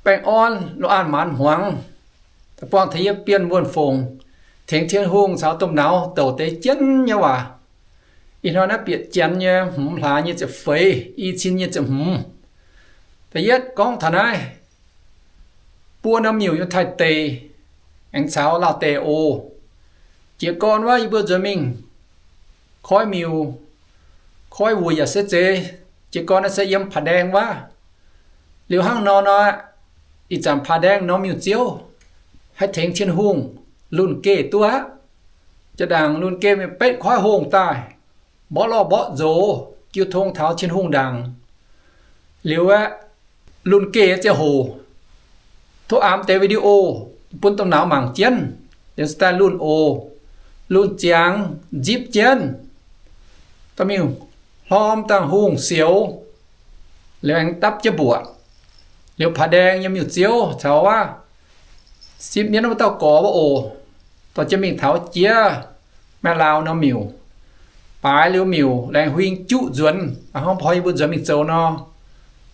Baengh orn lungh an maanz hmuangx, da'buangh tengx yie Bienh Wuonh Fongc tengx Tin-Hungh caux domh nauz douc deix jienv nyei waac. Ih hnoi naaiv bieqc janx nyei hmz hlaax nyei ziepc feix, i cin nyei ziepc hmz. Da'yietv gorngv taux naaiv buo norm miuc yiem Taiv deic aengx caux Laauh deic oc. Jiez gorn wuov yie mbuo nzuonx mingh koiv miuc, koiv wuic yaac se zeiz. Jiez gorn naaiv se yiem Paa Ndaeng wuov. Liuz hnangv nor nor, ih zanc Paa Ndaeng norm miuc-ziouv haih tengx Tin-Hungh lunh geh duqv aqv. Jaa-ndaangc lunh geh mingh betv koiv hungh daaih, mborqv lorh mborqv nzox, jiu tong taux Tin-Hungh ndaangc. Liuz aeqv, lunh geh ziangh hoc tov aamx deix video bun domh nauz mangc jienv, liuz se daaih lunh oc. Lunh ziangx nzipv jienv, dorh mingh hlorm dangh hungh sioux, liuz aengx dapv jienv mbuoqc. Liuz Paa Ndaeng nyei miuc-ziouv caux wuov sipv mienv wuov dauh gorx wuov oc, dorh jienv mingh taux jiex Maengh Laau norm miuc. Baaix liuz miuc, laengz huing juqv nzuonx, hnangv mbuo yie mbuo nzuonx mingh zoux nor,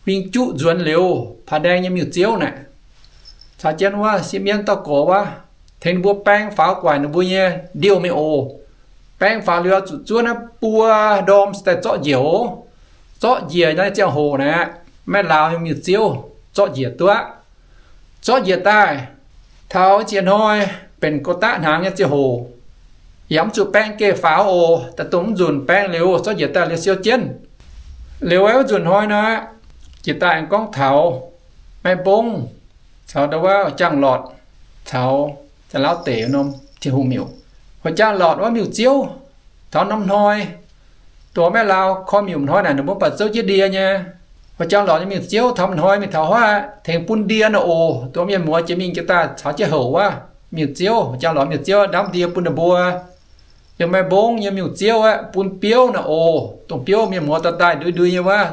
huing juqv nzuonx liuz, Paa Ndaeng nyei miuc-ziouv naaic caux jienv wuov sipv mienv dauh gorx wuov tengx ninh mbuo baeng faaux guaic ninh mbuo nyei ndiouh mingh oc. Baeng faaux liuz zuqc zuov naaiv buo ndorm se daaih zorqv njiec oc. Zorqv njiec naaiv ziangh hoc naaiv, Maengh Laau nyei miuc-ziouv zorqv njiec duqv aqv. Zorqv njiec daaih, taux ziex hnoi, benx go daqv hnaangx nyei ziangh hoc, yaac mv zuqc baeng geh faaux oc. Daaih dongh mv nzunc baeng liuz, zorqv njiec daaih liuz siou jienv. Liuz wuov nzunc hnoi nor, jiex daaih aengx gorngv taux Maiv Mbong caux ndau wuov Jangx Lortc caux Za'lauv Deic norm Tin-Hungh miuc. Heuc Jangx Lortc wuov miuc-ziouv taux norm hnoi, dongh Maiv Laau korv miuc hnoi naaic ninh mbuo baac zouv jienv ndie nyei. Heuc Jangx Lortc nyei miuc-ziouv taux hnoi mingh taux huaav tengx bun ndie naaic oc. Dongh mienh muoz jiex mingh jiex daaih caux jienv houc wuov miuc-ziouv, Jangx Lortc miuc-ziouv ndamv ndie bun ninh mbuo. Liuz Maiv Mbong nyei miuc-ziouv aeqv, bun biouv naaic oc. Dongh biouv mienh muoz dorh daaih ndui ndui nyei wuov,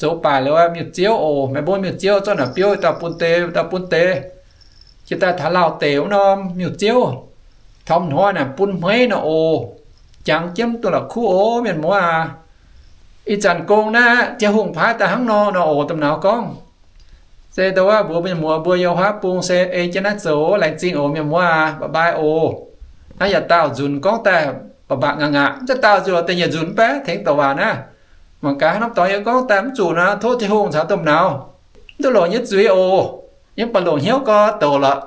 zoux baaic liuz miuc-ziouv oc. Maiv Mbong miuc-ziouv zorqv naaic biouv dauh bun deix, dauh bun deix. Jiex daaih taux Laauh Deic wuov norm miuc-ziouv, taux hnoi naaic bun hmeiv naaic oc. Jangx jienv duqv la'kuqv oc, mienh muoz aac. Ih zanc gong naaiv Tin-Hungh paaiv daaih hnangv nor nor oc, domh nauz gorngv. Se dongh wuov mbuox mienh muoz mbuo yiem huaav bung se ei jienv naaiv zoux, laengz zingh oc mienh muoz aac, bye bye oc. Naaiv yaac daauh nzunc gorngv daaih baac baac ngaqc ngaqc, mv zeiz daauh nzunc deix nyiec nzunc mv baac tengx douc waac naaiv. Mangc gaax haaix norm dorngx yie gorngv daaih mv zuqc nor, tov Tin-Hungh caux domh nauz mv duqv longc nyei zuiz oc. Yie mv baac longc hnyouv gorngv douc lorqc.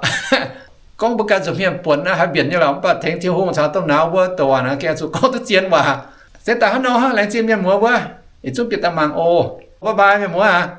Gorngv mbuo ganh zuqc hmien buonc naaiv haih mbienc nyei lorqc, mv baac tengx Tin-Hungh caux domh nauz mbuo douc waac naaiv gengh zuqc gorngv duqv zien waac. Se daaih hnangv nor hnangv, laengz zingh mienh muoz mbuo, yietc zungv bieqc daaih mangc oc. Bye bye mienh muoz aac.